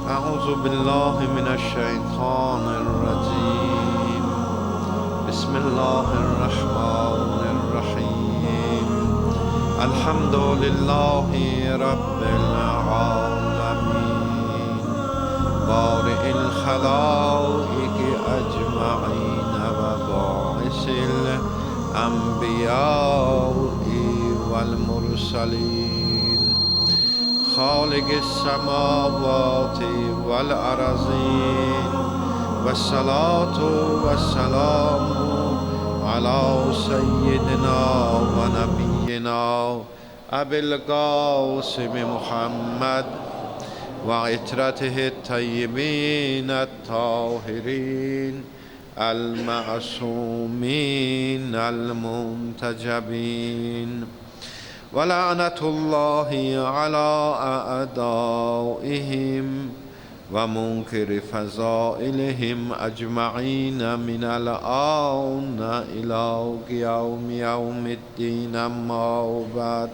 أعوذ بالله من الشيطان الرجيم. بسم الله الرحمن الرحيم. الحمد لله رب العالمين، بارئ الخلائق أجمعين وباعث الأنبياء والمرسلين، خالق السماوات والأرضين، والصلاة والسلام على سيدنا ونبينا أبي القاسم محمد وعترته الطيبين الطاهرين المعصومين المنتجبين، ولعنة الله على أعدائهم ومنكر فضائلهم أجمعين من الآن إلى قيام يوم الدين. أما بعد،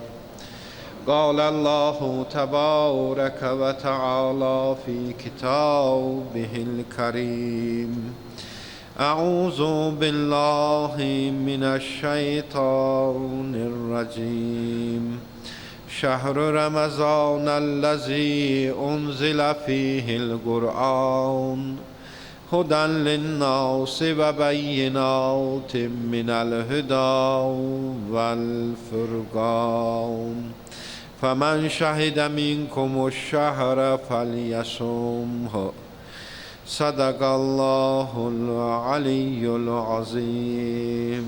قال الله تبارك وتعالى في كتابه الكريم: أعوذ بالله من الشيطان الرجيم. شهر رمضان الذي أنزل فيه القرآن هدى للناس وبينات من الهدى والفرقان، فمن شهد منكم الشهر فليصمه. صدق الله العلي العظيم.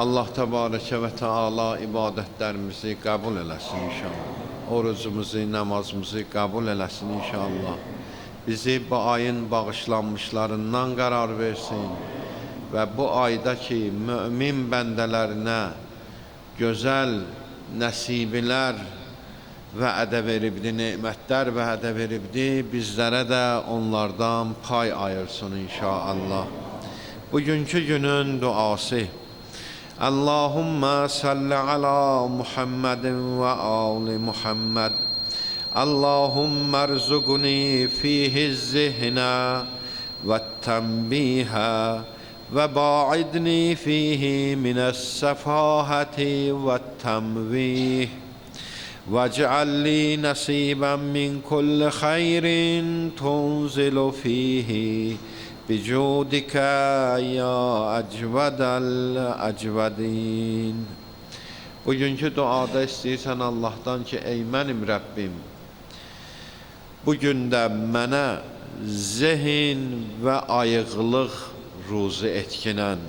Allah Təbarəkə və Teala ibadətlərimizi qəbul eləsin inşallah. Orucumuzu, namazımızı qəbul eləsin inşallah. Bizi bu ayın bağışlanmışlarından qərar versin və bu ayda ki, mümin bəndələrinə gözəl nəsiblər vədə veribdi, nemətlər vədə veribdi, bizlərə də onlardan pay ayırsın inşallah. Bugünkü günün duası: Allahümme salli ala Muhammedin ve ali Muhammed. Allahümme rzuqni fihi zihna ve tenbiha ve ba'idni fihi mine's-sefahati ve temvih vec'al li nasiben min kulli hayrin tunzilu fihi bicudika ya ecvedel ecvedin. Bugünkü duada istəyirsən Allahdan ki, ey mənim Rəbbim, bugün də mənə zehin və ayıqlıq ruzi etkinən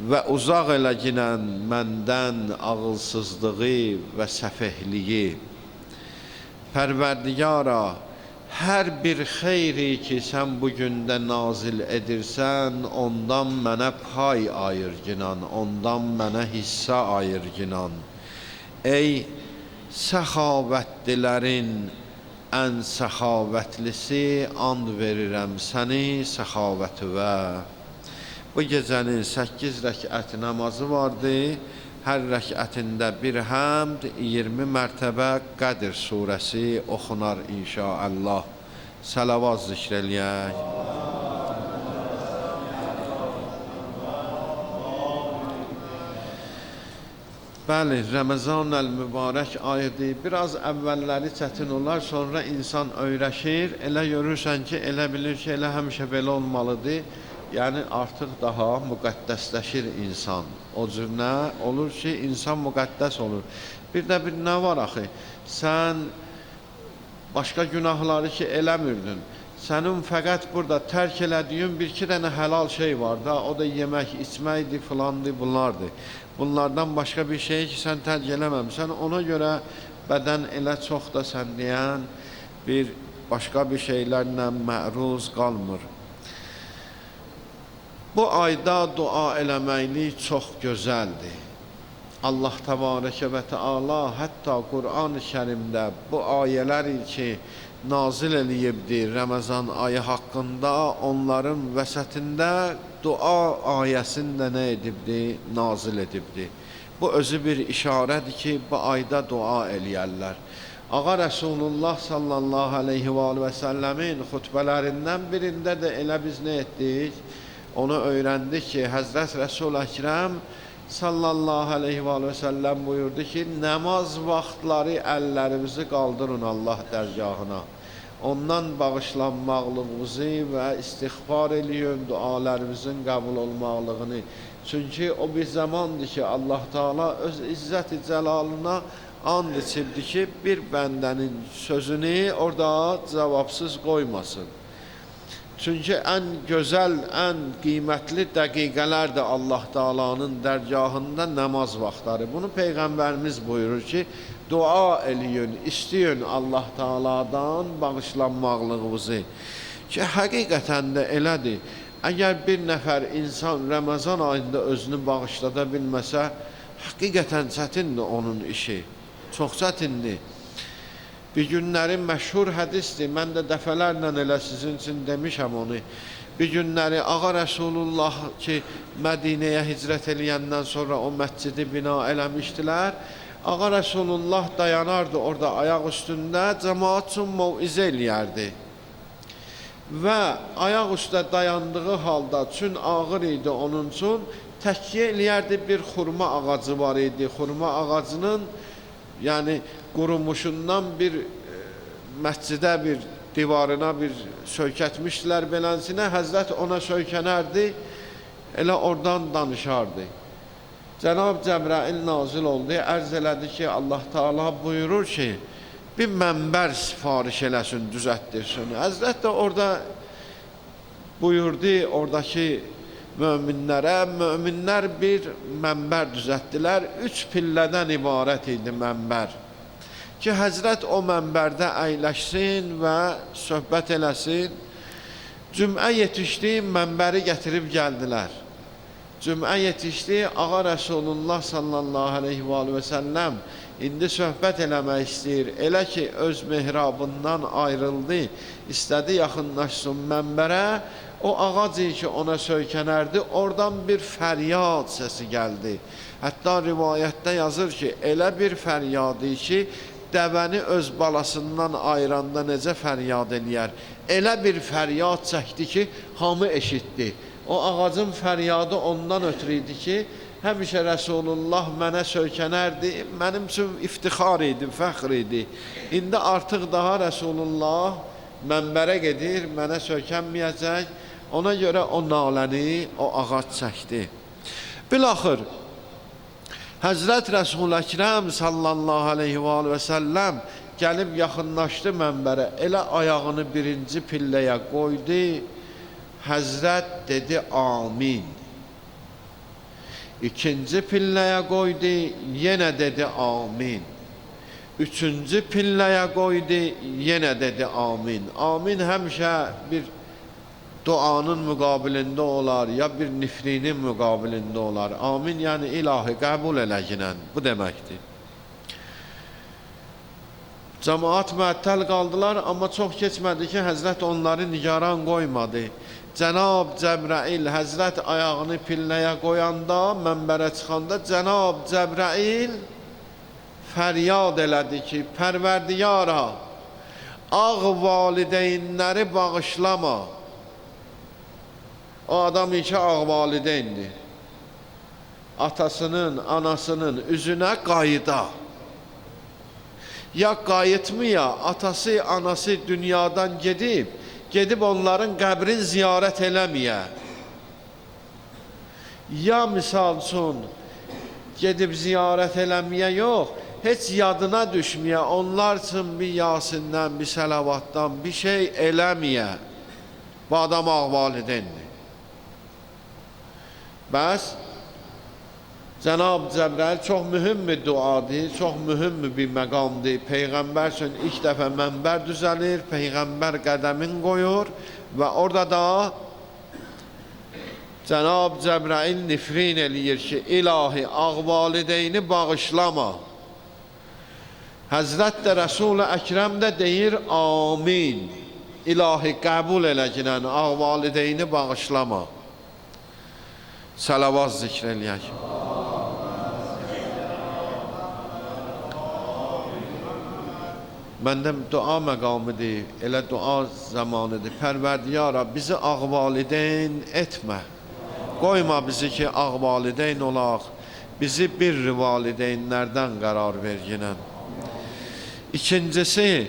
və uzaq eləginən məndən ağılsızlığı və səfehliyi. Pərverdigara, hər bir xeyri ki, sən bu gündə nazil edirsən, ondan mənə pay ayırginan, ondan mənə hissə ayırginan. Ey səxavətlilərin ən səxavətlisi, and verirəm səni səxavətivə. Bu gecənin 8 rəkət namazı vardı. Hər rəkətində bir həmd, 20 mərtəbə Qədir surəsi oxunar inşallah. Səlavat zikr eləyək. Bəli, Ramazan-ül Mübarək ayıdır. Biraz əvvəlləri çətin olar, sonra insan öyrəşir. Elə görürsən ki, elə bilir ki, elə həmişə belə olmalıdır. Yəni, artıq daha müqəddəsləşir insan. O cür nə olur ki, insan müqəddəs olur. Bir də bir nə var axı? Sən başqa günahları ki, eləmirdin. Sənin fəqət burada tərk elədiyin bir-iki dənə həlal şey var da, o da yemək, içməkdir, filandır, bunlardır. Bunlardan başqa bir şey ki, sən tərk eləməmsən, ona görə bədən elə çox da sən deyən bir başqa bir şeylərlə məruz qalmır. Bu ayda dua eləməklik çox gözəldir. Allah təbarəkə və təala hətta Qur'an-ı Kərimdə bu ayələr ki nazil eləyibdir Ramazan ayı haqqında, onların vəsətində dua ayəsini də nə edibdir? Nazil edibdir. Bu özü bir işarədir ki, bu ayda dua eləyərlər. Ağa Rəsulullah sallallahu aleyhi və səlləmin xutbələrindən birində də elə biz nə etdik? Onu öyrəndik ki, Həzrət Rəsul Əkrəm sallallahu aleyhi və səlləm buyurdu ki, namaz vaxtları əllərimizi qaldırın Allah dərgahına. Ondan bağışlanmaqlığımızı və istiğfar eləyin dualarımızın qəbul olmaqlığını. Çünki o bir zamandır ki, Allah Teala öz izzət-i cəlalına and içibdi ki, bir bəndənin sözünü orada cavabsız qoymasın. Çünki ən gözəl, ən qiymətli dəqiqələr də Allah Taala'nın dərgahında namaz vaxtları. Bunu Peyğəmbərimiz buyurur ki, dua eləyin, istəyin Allah Taala'dan bağışlanmaqlığınızı. Ki, həqiqətən də elədir. Əgər bir nəfər insan Ramazan ayında özünü bağışlada bilməsə, həqiqətən çətindir onun işi. Çox çətindir. Bir günləri məşhur hədisdir, mən də dəfələrlə elə sizin üçün demişəm onu. Bir günləri Ağa Rəsulullah ki, Mədinəyə hicrət eləyəndən sonra o məscidi bina eləmişdilər. Ağa Rəsulullah dayanardı orada ayaq üstündə, cəmaat üçün mövizə eləyərdi. Və ayaq üstə dayandığı halda, çün ağır idi onun üçün, təkyə eləyərdi, bir xurma ağacı var idi. Xurma ağacının, yəni qurumuşundan bir məscidə, bir divarına bir söykətmişdilər beləsinə. Həzrət ona söykənərdi, elə oradan danışardı. Cənab Cəbrail nazil oldu, ərz elədi ki, Allah Teala buyurur ki, bir mənbər sifariş eləsin, düzəltdirsin. Həzrət də orada buyurdu, oradakı möminlərə, möminlər bir mənbər düzəltdilər. 3 pillədən ibarət idi mənbər. Ki, Həzrət o mənbərdə əyləşsin və söhbət eləsin. Cümə yetişdi, mənbəri gətirib gəldilər. Cümə yetişdi, Ağa Rəsulullah sallallahu aleyhi və səlləm indi söhbət eləmək istəyir. Elə ki, öz mehrabından ayrıldı, istədi yaxınlaşsın mənbərə. O ağac ki, ona söykənərdi, oradan bir fəryad səsi gəldi. Hətta rivayətdə yazır ki, elə bir fəryadı ki, dəvəni öz balasından ayıranda necə fəryad eləyər? Elə bir fəryad çəkdi ki, hamı eşitdi. O ağacın fəryadı ondan ötrü idi ki, həmişə Rəsulullah mənə söykənərdi, mənim üçün iftixar idi, fəxr idi. İndi artıq daha Rəsulullah mənbərə gedir, mənə söykənməyəcək. Ona görə o naləni o ağac çəkdi. Bilaxır, Həzrət Rəsul Əkrəm sallallahu aleyhi və səlləm gəlib yaxınlaşdı mənbərə, elə ayağını birinci pilləyə qoydu. Həzrət dedi amin. İkinci pilləyə qoydu, yenə dedi amin. Üçüncü pilləyə qoydu, yenə dedi amin. Amin həmişə bir duanın müqabilində olar, ya bir nifrinin müqabilində olar. Amin, yəni ilahi qəbul eləginən, bu deməkdir. Cəmaat məəttəl qaldılar, amma çox keçmədi ki, Həzrət onları nigaran qoymadı. Cənab Cəbrail, Həzrət ayağını pilləyə qoyanda, mənbərə çıxanda, Cənab Cəbrail fəryad elədi ki, Pərverdigara, ağ valideynləri bağışlama. O adam iki ağ valideyndir. Atasının, anasının üzünə qayıda. Ya qayıtmaya, atası, anası dünyadan gedib, gedib onların qəbrin ziyarət eləməyə. Ya misal üçün, gedib ziyarət eləməyə yox, heç yadına düşməyə, onlar üçün bir Yasindən, bir səlavatdan bir şey eləməyə. Bu adam ağ valideyndir. Bəs, Cənab Cəbrail çox mühüm bir duadır, çox mühüm bir məqamdır. Peyğəmbər üçün ilk dəfə mənbər düzəlir, Peyğəmbər qədəmin qoyur və orada da Cənab Cəbrail nifrin eləyir ki, ilahi, ağ valideyni bağışlama. Həzrət də Rəsul-i Əkrəm də deyir, amin. İlahi, qəbul eləginən, ağ valideyni bağışlama. Səlavat zikr eləyək. Məndə dua məqamıdır, elə dua zamanıdır. Pərverdigara, bizi ağ valideyn etmə. Qoyma bizi ki, ağ valideyn olaq. Bizi bir valideynlərdən qərar verginən. İkincisi,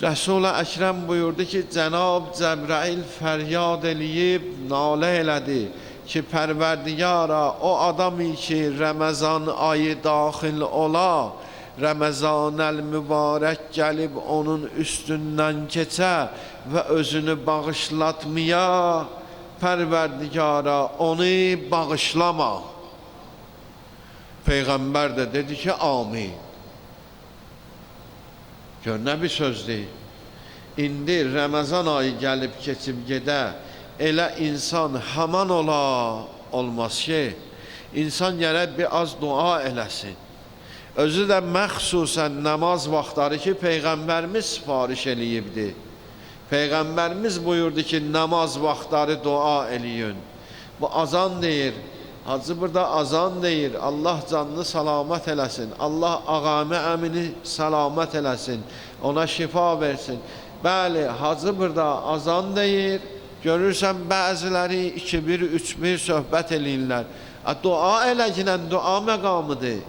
Rəsul-i Əkrəm buyurdu ki, Cənab Cəbrail fəryad eləyib, nalə elədi ki, Pərverdigara, o adam ki, Ramazan ayı daxil ola, Ramazan-əl mübarək gəlib onun üstündən keçə və özünü bağışlatmaya, Pərverdigara, onu bağışlama. Peyğəmbər də dedi ki, amin. Gör, nə bir sözdür. İndi Ramazan ayı gəlib keçib gedə, elə insan haman ola, olmaz ki, insan gərək bir az dua eləsin. Özü də məxsusən namaz vaxtları ki, Peyğəmbərimiz sifariş eləyibdi. Peyğəmbərimiz buyurdu ki, namaz vaxtları dua eləyin. Bu azan deyir, Hacı burada azan deyir, Allah canını salamat eləsin, Allah Ağamə əmini salamat eləsin, ona şifa versin. Bəli, hacı burada azan deyir, görürsən bəziləri 2-1, 3-1 söhbət eləyirlər. Dua eləginən dua məqamıdır.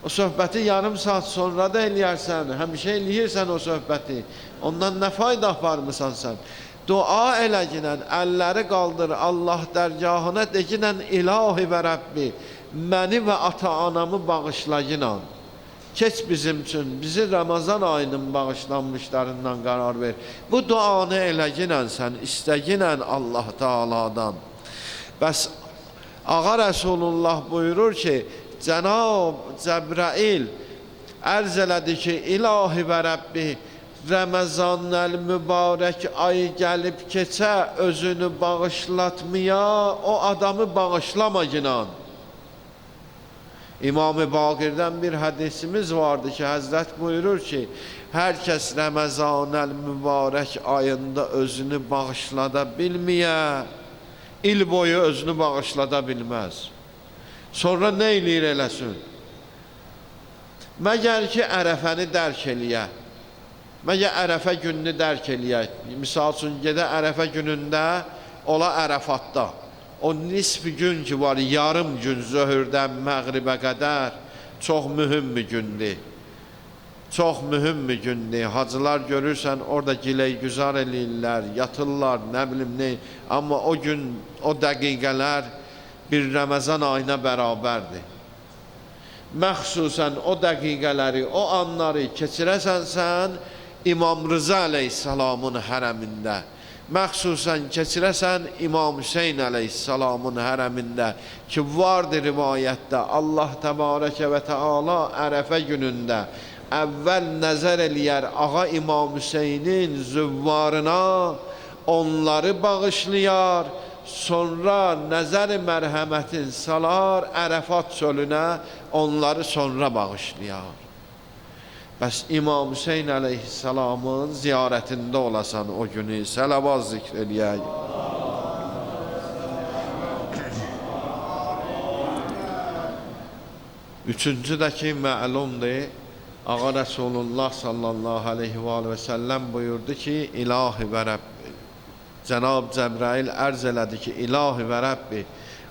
O söhbəti yarım saat sonra da eləyərsən, həmişə eləyirsən o söhbəti. Ondan nə fayda aparmısan sən? Dua eləginən, əlləri qaldır Allah dərgahına, deginən ilahi və Rəbbi, məni və ata-anamı bağışlaginan. Keç bizim üçün, bizi Ramazan ayının bağışlanmışlarından qərar ver. Bu duanı eləginən sən, istəginən Allah Teala'dan. Bəs Ağa Rəsulullah buyurur ki, Cənab Cəbrail ərz elədi ki, ilahi və Rəbbi, Ramazan-əl mübarək ayı gəlib keçə, özünü bağışlatmaya, o adamı bağışlama ginan. İmam-ı Baqirdən bir hədisimiz vardı ki, Həzrət buyurur ki, hər kəs Ramazan-əl mübarək ayında özünü bağışlada bilməyə, il boyu özünü bağışlada bilməz. Sonra nə eləyir eləsin? Məgər ki, Ərəfəni dərk eləyə. Məgər Ərəfə gününü dərk eləyək. Misal üçün, gedə Ərəfə günündə ola Ərəfatda. O nisf gün ki var, yarım gün zöhürdən məğribə qədər çox mühüm bir gündür. Çox mühüm bir gündür. Hacılar görürsən, orada giley-güzar eləyirlər, yatırlar, nə bilim nə. Amma o gün, o dəqiqələr bir Ramazan ayına bərabərdir. Məxsusən o dəqiqələri, o anları keçirəsən sən İmam Rıza əleyhissalamın hərəmində, məxsusən keçirəsən İmam Hüseyn əleyhissalamın hərəmində ki, vardır rivayətdə Allah təbarəkə və təala Ərəfə günündə əvvəl nəzər eləyər ağa İmam Hüseynin züvvarına, onları bağışlayar, sonra nəzər-i mərhəmətin salar Ərəfat çölünə, onları sonra bağışlayar. Bəs İmam Hüseyn əleyhissalamın ziyarətində olasan o günü, səlavat zikr eləyək. Üçüncü də ki, məlumdur, Ağa Rəsulullah sallallahu aleyhi və səlləm buyurdu ki, İlahi və Rəbbi, Cənab Cəbrail ərz elədi ki, İlahi və Rəbbi,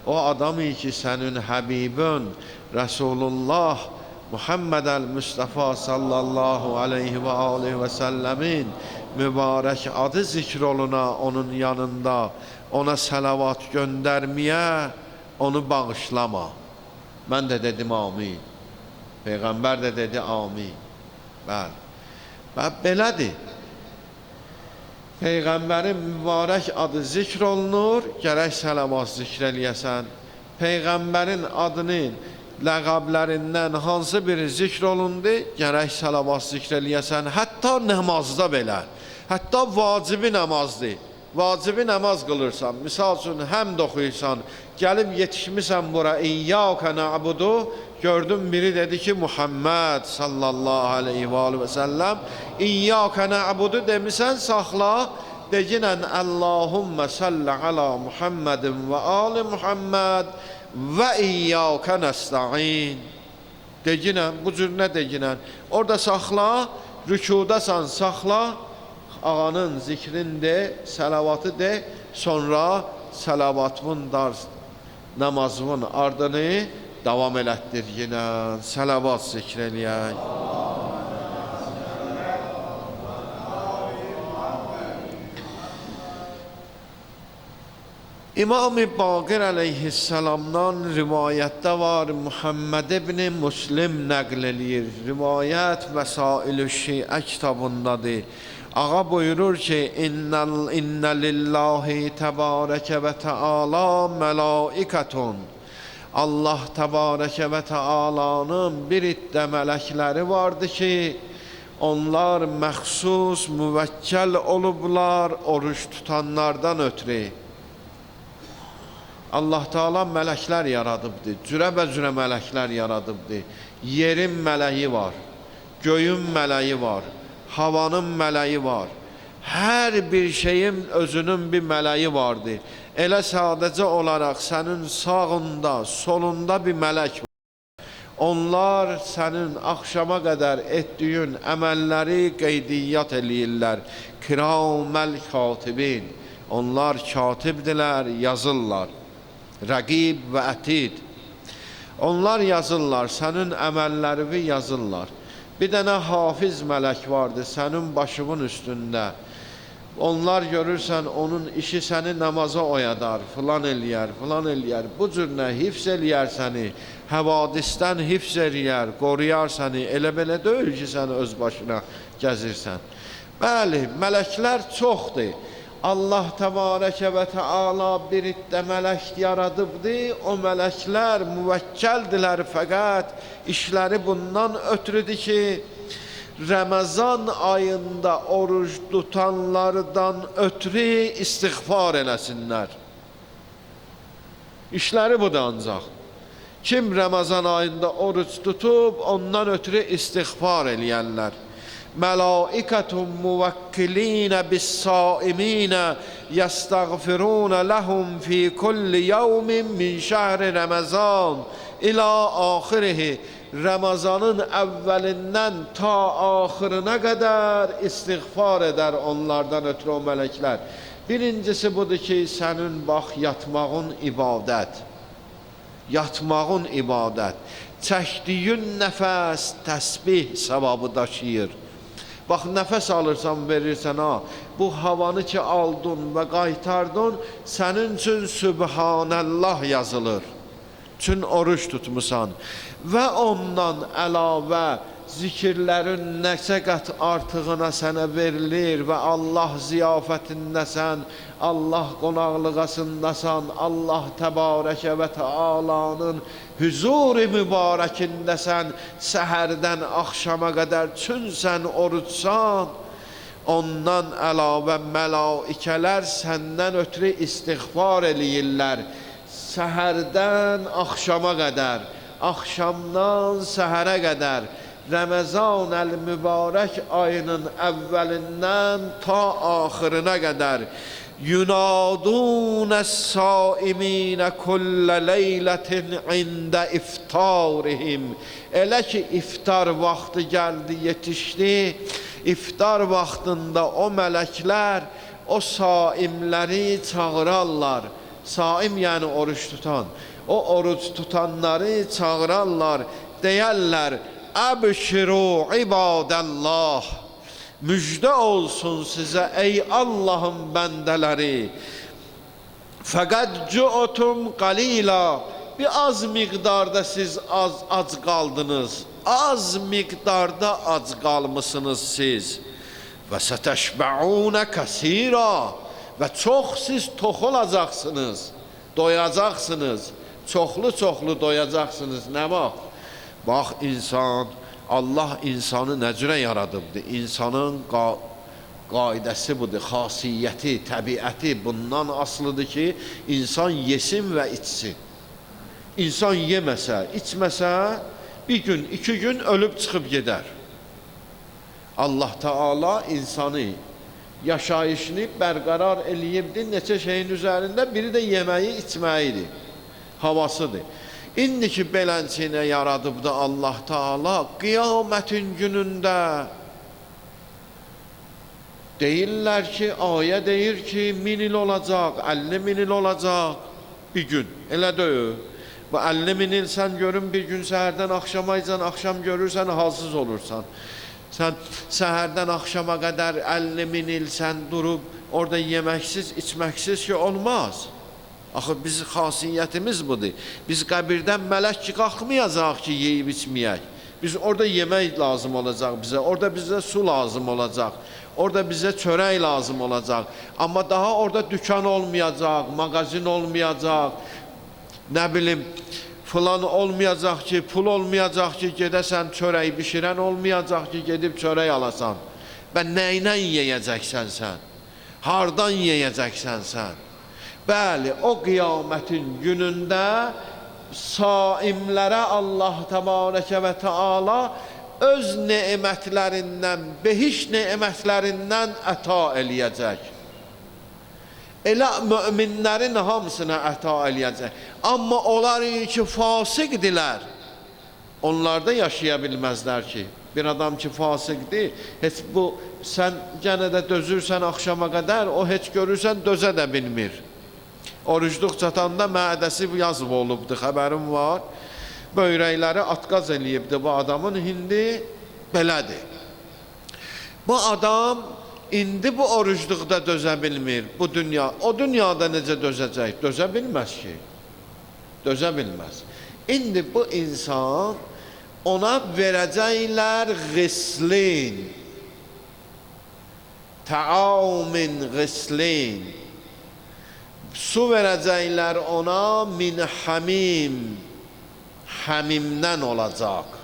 o adam ki, sənin həbibün Rəsulullah Muhammed əl-Mustafa sallallahu aleyhi və alihi və səlləmin mübarək adı zikr oluna onun yanında, ona səlavat göndərməyə, onu bağışlama. Mən də dedim amin. Peyğəmbər də dedi amin. Bəli. Və belədir. Peyğəmbərin mübarək adı zikr olunur, gərək səlavat zikr eləyəsən. Peyğəmbərin adını ləqablərindən hansı biri zikr olundu, gərək səlavat zikr eləyəsən. Hətta namazda belə, hətta vacibi namazdır. Vacibi namaz qılırsan, misal üçün həmd oxuyursan, gəlib yetişmisən bura, İyyəkə na'budu, gördüm biri dedi ki, Muhammed sallallahu aleyhi və aleyhi və səlləm, İyyəkə na'budu demisən, saxla, deginən Allahümmə salli ala Muhammedin və ali Muhammed və İyyəkə nəstəin. Deginən, bu cür nə deginən? Orada saxla, rükudasan, saxla, ağanın zikrini de, səlavatı de, sonra səlavatımın dar namazımın ardını davam elətdir yenə, səlavat zikr eləyək. İmam-ı Baqir əleyhissalamdan rivayətdə var, Muhammed ibn Muslim nəql eləyir. Rivayət Vəsail-ü Şiə kitabındadır. Ağa buyurur ki, İnnə lillahi təbarəkə və təala mələikətun. Allah təbarəkə və təalanın bir iddə mələkləri vardı ki, onlar məxsus, müvəkkəl olublar oruç tutanlardan ötrü. Allah Teala mələklər yaradıbdı, cürəbəcürə mələklər yaradıbdı. Yerin mələyi var, göyün mələyi var, havanın mələyi var. Hər bir şeyin özünün bir mələyi vardı. Elə sadəcə olaraq sənin sağında, solunda bir mələk var. Onlar sənin axşama qədər etdiyin əməlləri qeydiyyat eləyirlər. Kiraməl katibin. Onlar katibdirlər, yazırlar. Rəqib və ətid. Onlar yazırlar, sənin əməllərini yazırlar. Bir dənə hafiz mələk vardı sənin başının üstündə. Onlar görürsən, onun işi səni namaza oyadar, filan eləyər, filan eləyər. Bu cür nə hifz eləyər səni, həvadisdən hifz eləyər, qoruyar səni. Elə belə deyil ki, sən öz başına gəzirsən. Bəli, mələklər çoxdur. Allah təbarəkə və təala bir iddə mələk yaradıbdı. O mələklər müvəkkəldilər, fəqət işləri bundan ötrüdür ki, Ramazan ayında oruc tutanlardan ötrü istiğfar eləsinlər. İşləri budur ancaq. Kim Ramazan ayında oruc tutub, ondan ötrü istiğfar eləyərlər. Mələikətun muvəkkilinə bis-saiminə yəstəğfirunə ləhum fi kulli yevmin min şəhri Ramazan ila axirihi. Ramazanın əvvəlindən ta axırına qədər istiğfar edər onlardan ötrü o mələklər. Birincisi budur ki, sənin bax yatmağın ibadət. Yatmağın ibadət. Çəkdiyin nəfəs təsbih savabı daşıyır. Bax, nəfəs alırsan, verirsən ha, bu havanı ki aldın və qaytardın, sənin üçün Sübhanəllah yazılır. Çün oruç tutmusan. Və ondan əlavə zikirlərin neçə qat artığına sənə verilir və Allah ziyafətindəsən, Allah qonaqlığasındasan, Allah təbarəkə və təalanın hüzur-i mübarəkindəsən, səhərdən axşama qədər çün sən oruçsan, ondan əlavə məlaikələr səndən ötrü istiğfar eləyirlər. Səhərdən axşama qədər, axşamdan səhərə qədər, Ramazan əl-Mübarək ayının əvvəlindən ta axırına qədər Yunadunəs-saiminə kullə leylətin ində iftarihim. Elə ki iftar vaxtı gəldi, yetişdi, iftar vaxtında o mələklər o saimləri çağırarlar. Saim yəni oruç tutan. O oruç tutanları çağırarlar, deyərlər: Əbşiru ibadəllah. Müjdə olsun sizə ey Allahın bəndələri. Fəqəd cu'tum qalila. Bir az miqdarda siz az ac qaldınız. Az miqdarda ac qalmısınız siz. Və sətəşbəunə kəsira. Və çox siz tox olacaqsınız, doyacaqsınız, çoxlu-çoxlu doyacaqsınız. Nə vaxt? Bax, insan, Allah insanı nə cürə yaradıbdır? İnsanın Qaidəsi budur, xasiyyəti, təbiəti bundan asılıdır ki, insan yesin və içsin. İnsan yeməsə, içməsə, bir gün, iki gün ölüb çıxıb gedər. Allah Teala insanı, yaşayışını bərqərar eləyibdir neçə şeyin üzərində, biri də yeməyi, içməyidir, havasıdır. İndi ki, belənçinə yaradıbdır Allah Teala, qiyamətin günündə deyirlər ki, ayə deyir ki, 1000 il olacaq, 50 min il olacaq bir gün, elə deyil. Bu 50 min il sən görün bir gün səhərdən axşamaycan, axşam görürsən, halsız olursan. Sən səhərdən axşama qədər 50 min il sən durub orada yeməksiz, içməksiz ki, olmaz. Axı biz xasiyyətimiz budur. Biz qəbirdən mələk ki, qalxmayacaq ki, yeyib içməyək. Biz orada yemək lazım olacaq bizə, orada bizə su lazım olacaq, orada bizə çörək lazım olacaq. Amma daha orada dükan olmayacaq, mağazin olmayacaq, nə bilim, filan olmayacaq ki, pul olmayacaq ki, gedəsən çörək bişirən olmayacaq ki, gedib çörək alasan. Və nə ilə yeyəcəksən sən? Hardan yeyəcəksən sən? Bəli, o qiyamətin günündə saimlərə Allah təbarəkə və təala öz nemətlərindən, behişt nemətlərindən əta eləyəcək. Elə möminlərin hamısına əta eləyəcək. Amma onlar ki, fasiqdilər, onlar da yaşaya bilməzlər ki. Bir adam ki, fasiqdir, heç bu, sən gənə də dözürsən axşama qədər, o heç görürsən dözə də bilmir. Orucluq çatanda mədəsi yazıb olubdur, xəbərim var. Böyrəkləri atqaz eləyibdir bu adamın, indi belədir. Bu adam indi bu orucluqda dözə bilmir, bu dünya. O dünyada necə dözəcək? Dözə bilməz ki. Dözə bilməz. İndi bu insan ona verəcəklər qislin. Təamin qislin. Su verəcəklər ona min həmim, həmimdən olacaq.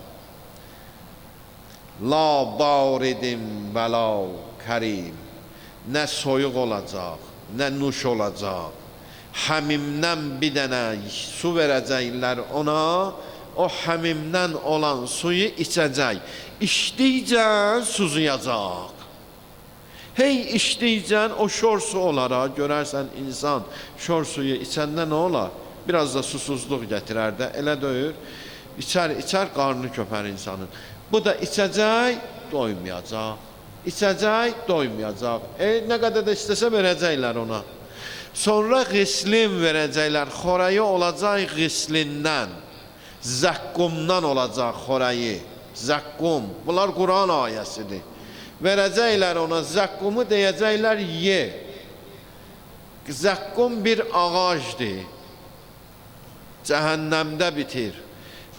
La baridim və la kərim. Nə soyuq olacaq, nə nuş olacaq. Həmimdən bir dənə su verəcəklər ona, o həmimdən olan suyu içəcək. İçdikcə suzuyacaq. Hey içdikcə o şor su olar ha, görərsən insan şor suyu içəndə nə olar? Biraz da susuzluq gətirər də, elə deyir. İçər, içər, qarnı köpər insanın. Bu da içəcək, doymayacaq. İçəcək, doymayacaq. Nə qədər də istəsə verəcəklər ona. Sonra qislin verəcəklər. Xorayı olacaq qislindən. Zəqqumdan olacaq xorayı. Zəqqum. Bunlar Quran ayəsidir. Verəcəklər ona zəqqumu, deyəcəklər ye. Zəqqum bir ağacdır. Cəhənnəmdə bitir.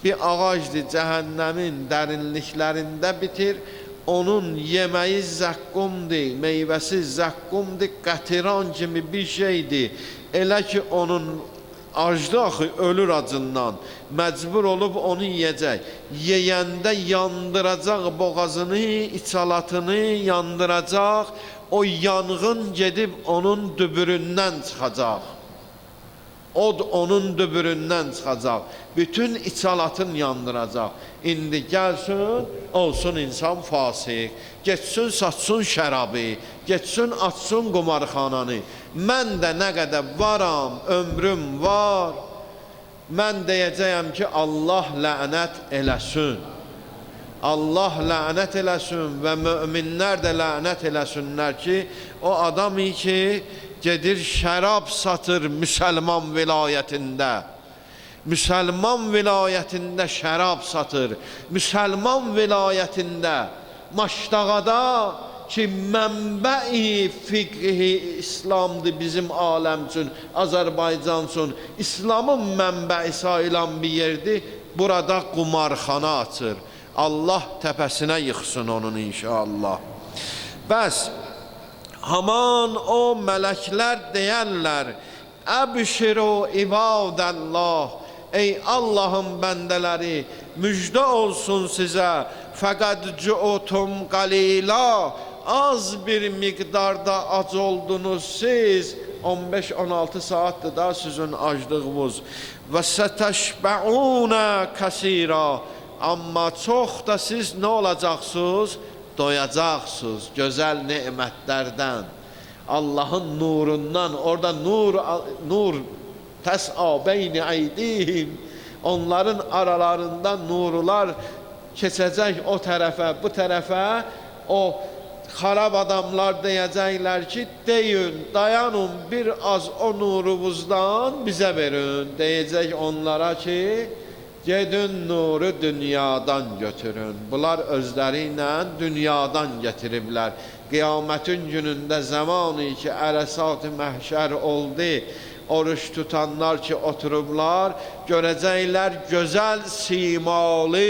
Bir ağacdır, cəhənnəmin dərinliklərində bitir. Onun yeməyi zəqqumdur, meyvəsi zəqqumdur, qətiran kimi bir şeydir. Elə ki, onun acdı axı, ölür acından. Məcbur olub onu yiyəcək. Yeyəndə yandıracaq boğazını, içalatını yandıracaq. O yanğın gedib onun dübüründən çıxacaq. Od onun dübüründən çıxacaq. Bütün içalatın yandıracaq. İndi gəlsin, olsun insan fasıq. Getsin, satsın şərabı, getsin, açsın qumarxananı. Mən də nə qədər varam, ömrüm var, mən deyəcəyəm ki, Allah lənət eləsin. Allah lənət eləsin və möminlər də lənət eləsinlər ki, o adam ki, gedir şərab satır müsəlman vilayətində. Müsəlman vilayətində şərab satır. Müsəlman vilayətində Maşdağada ki, mənbəi fiqhi İslamdır bizim aləm üçün, Azərbaycan üçün. İslamın mənbəi sayılan bir yerdir. Burada qumarxana açır. Allah təpəsinə yıxsın onun inşallah. Bəs haman o mələklər deyərlər, Əbşiru ibadəllah, ey Allahın bəndələri, müjdə olsun sizə, fəqəd cu'tum qalila, Az bir miqdarda ac oldunuz siz, 15-16 saatdır da sizin aclığınız. Və sətəşbəunə kəsira. Amma çox da siz nə olacaqsınız? Doyacaqsınız gözəl nemətlərdən. Allahın nurundan, orada nur, nur təs'a beyni əydihim. Onların aralarından nurlar keçəcək o tərəfə, bu tərəfə. O xarab adamlar deyəcəklər ki, deyin, dayanın bir az o nurumuzdan bizə verin. Deyəcək onlara ki, gedin nuru dünyadan götürün. Bunlar özləri ilə dünyadan gətiriblər. Qiyamətin günündə zamanı ki, ərəsat-ı məhşər oldu, oruç tutanlar ki, oturublar, görəcəklər gözəl simalı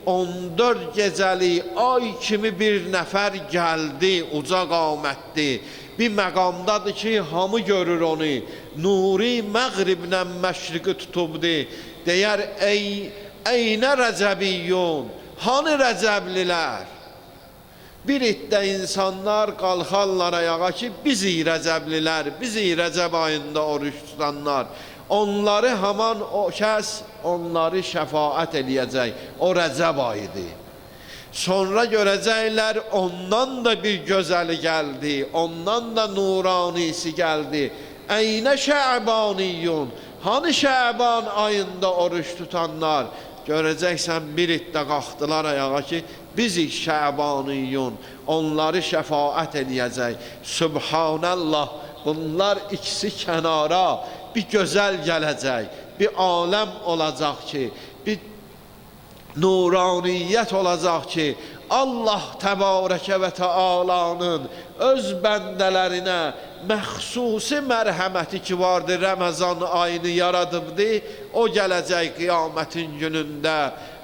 14 gecəlik ay kimi bir nəfər gəldi, uca qamətli. Bir məqamdadır ki, hamı görür onu. Nuri məğriblə məşriqi tutubdu. Deyər, eynə rəcəbiyyun, hanı rəcəblilər? Bir itdə insanlar qalxarlar ayağa ki, bizi rəcəblilər, bizi rəcəb ayında oruç tutanlar. Onları haman o kəs, onları şəfaət eləyəcək. O rəcəb ayıdır. Sonra görəcəklər, ondan da bir gözəli gəldi, ondan da nuranisi gəldi. Eynə şəbaniyyun, hanı Şəban ayında oruç tutanlar? Görəcəksən bir itdə qalxdılar ayağa ki, bizi Şəbaniyyun, onları şəfaət eləyəcək. Sübhanəllah, bunlar ikisi kənara bir gözəl gələcək, bir aləm olacaq ki, bir nuraniyyət olacaq ki, Allah təbarəkə və təalanın öz bəndələrinə məxsusi mərhəməti ki vardı, Ramazan ayını yaradıbdı, o gələcək qiyamətin günündə.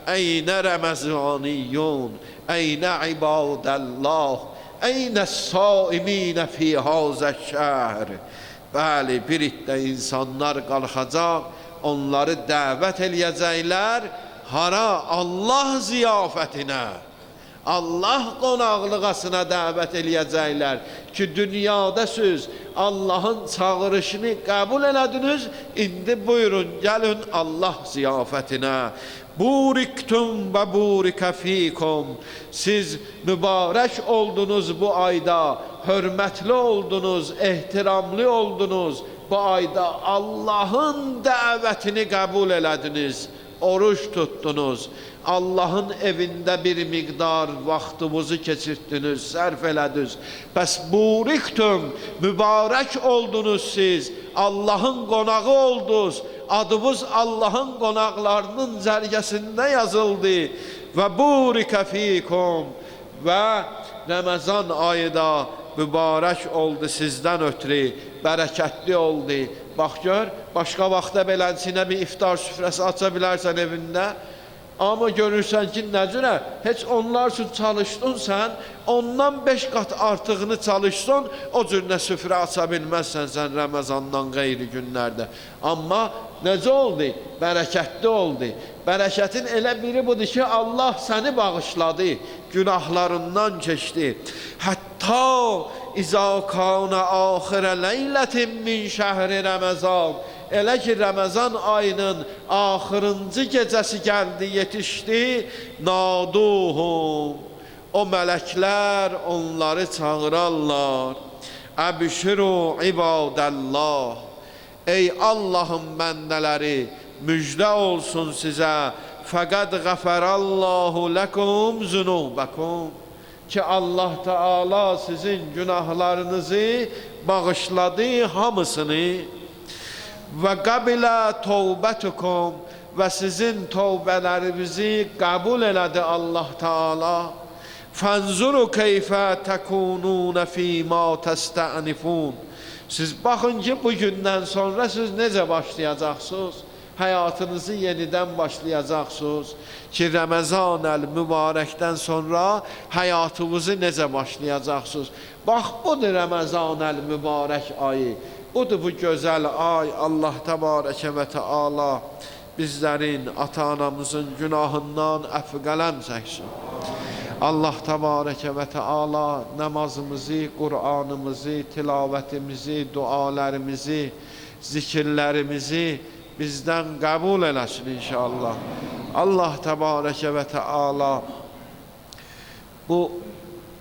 Eynə Ramazaniyyun, eynə ibadəllah, eynə saiminə fi hazə şəhr. Bəli, bir itdə insanlar qalxacaq, onları dəvət eləyəcəklər. Hara? Allah ziyafətinə, Allah qonaqlığasına dəvət eləyəcəklər ki, dünyada siz Allahın çağırışını qəbul elədiniz, indi buyurun, gəlin Allah ziyafətinə. Buriktum və burikə fikum. Siz mübarək oldunuz bu ayda, hörmətli oldunuz, ehtiramlı oldunuz bu ayda. Allahın dəvətini qəbul elədiniz, oruç tutdunuz. Allahın evində bir miqdar vaxtınızı keçirdiniz, sərf elədiniz. Bəs buriktum, mübarək oldunuz siz, Allahın qonağı oldunuz. Adınız Allahın qonaqlarının cərgəsində yazıldı. Və burikə fikum. Və Ramazan ayı da mübarək oldu sizdən ötrü, bərəkətli oldu. Bax gör, başqa vaxtda beləsinə bir iftar süfrəsi aça bilərsən evində. Amma görürsən ki, nə cürə, heç onlar üçün çalışdın sən, ondan 5 qat artığını çalışsın, o cür nə süfrə aça bilməzsən sən Ramazandan qeyri günlərdə. Amma necə oldu? Bərəkətli oldu. Bərəkətin elə biri budur ki, Allah səni bağışladı, günahlarından keçdi. Hətta izâ kânə âxirə leylətin min şəhri Ramazan. Elə ki, Ramazan ayının axırıncı gecəsi gəldi, yetişdi, naduhum, o mələklər onları çağırarlar. Əbşiru ibadəllah, ey Allahın bəndələri, müjdə olsun sizə, fəqəd qəfərallahu ləkum zünubəkum, ki Allah Teala sizin günahlarınızı bağışladı hamısını. Və qəbilə tövbətukum, və sizin tövbələrinizi qəbul elədi Allah Teala. Fənzuru keyfə təkununə fīmā təstənifun. Siz baxın ki, bu gündən sonra siz necə başlayacaqsınız? Həyatınızı yenidən başlayacaqsınız ki, Ramazan-əl mübarəkdən sonra həyatınızı necə başlayacaqsınız? Bax, budur Ramazan-əl mübarək ayı. Budur bu gözəl ay. Allah təbarəkə və təala bizlərin, ata-anamızın günahından əfv qələm çəksin. Allah təbarəkə və təala namazımızı, Qur'anımızı, tilavətimizi, dualarımızı, zikirlərimizi bizdən qəbul eləsin inşallah. Allah təbarəkə və təala bu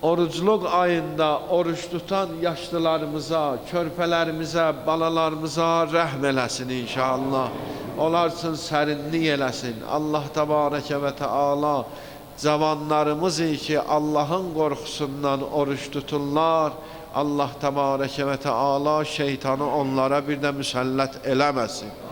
orucluq ayında oruç tutan yaşlılarımıza, körpələrimizə, balalarımıza rəhm eləsin inşallah. Onlar üçün sərinlik eləsin. Allah təbarəkə və təala cavanlarımız ki, Allahın qorxusundan oruç tuturlar, Allah təbarəkə və təala şeytanı onlara bir də müsəllət eləməsin.